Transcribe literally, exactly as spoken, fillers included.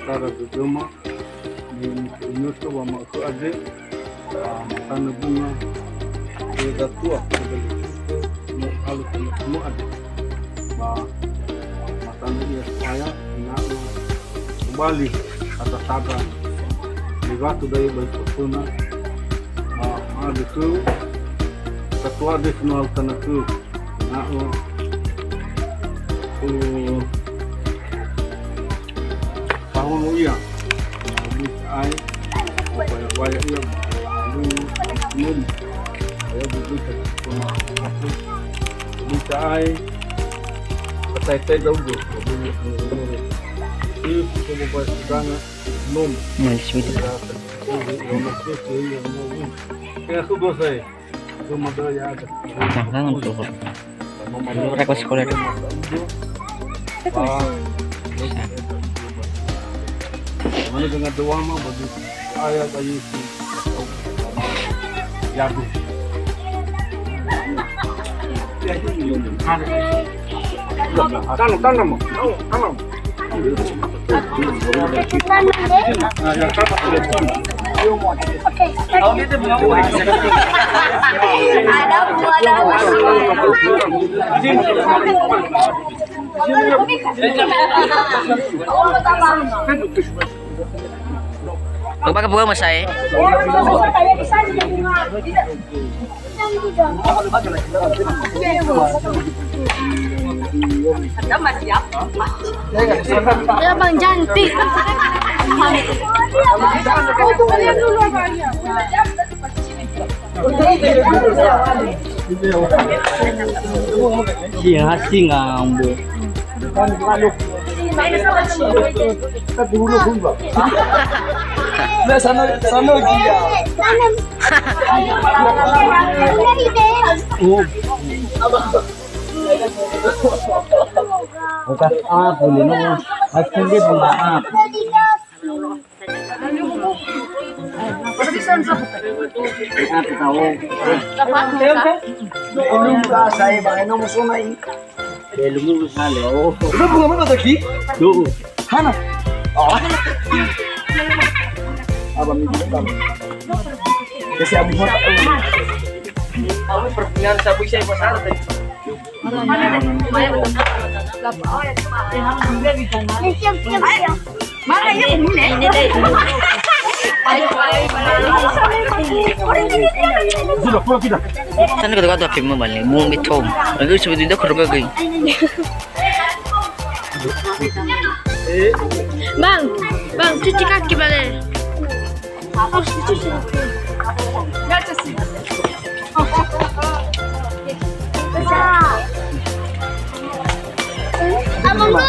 Sara dödöma, me miföinötö wama'ökhö andre, ba matanö bunga, khö datua, khö datua, no alö khö datua andre. Ba matanö ia saya, ena'ö tobali, tandra-tandra, niwatö da'e ba iföföna, ba ma'andrö khö, datua andre si no alö tanö khö, ena'ö, eh, Fahongo ia. Bita ai. Baya-baya ia. Lu neni. Baya bita. Bita ai. Patai-tai daugo. Itu coba baya sedanga. Nom. Nah, di sini. Tengah kubur saya. Nah, kan tuh. Request call. Mana dengan doa mah bagi ayah saya si. Ya, Bu. Tanam, tanam, tanam, tanam. Coba ke bunga, Mas, saya. Ya, Bang, cantik. Singa, singa, ambo. Nah, sana, sana lagi ya. Oh. Bukan apa, Lino. Aku dia bukan apa. Apa tahu? Belum, saya bagai nomor sonai. Belum lulus hal, oh. Udah bunga mana tadi? Tuh. Hana. Oh. Apa minggu depan? Kasi abis mata. Aku perpunyaan sabu saya pasar tadi. Sudah, pulang kita. Sana kata-kata film balik, mau betul. Lagi sebetulnya kurang lagi. Bang, bang, cuci kaki balik. Harus dicuci kaki. Abang gua.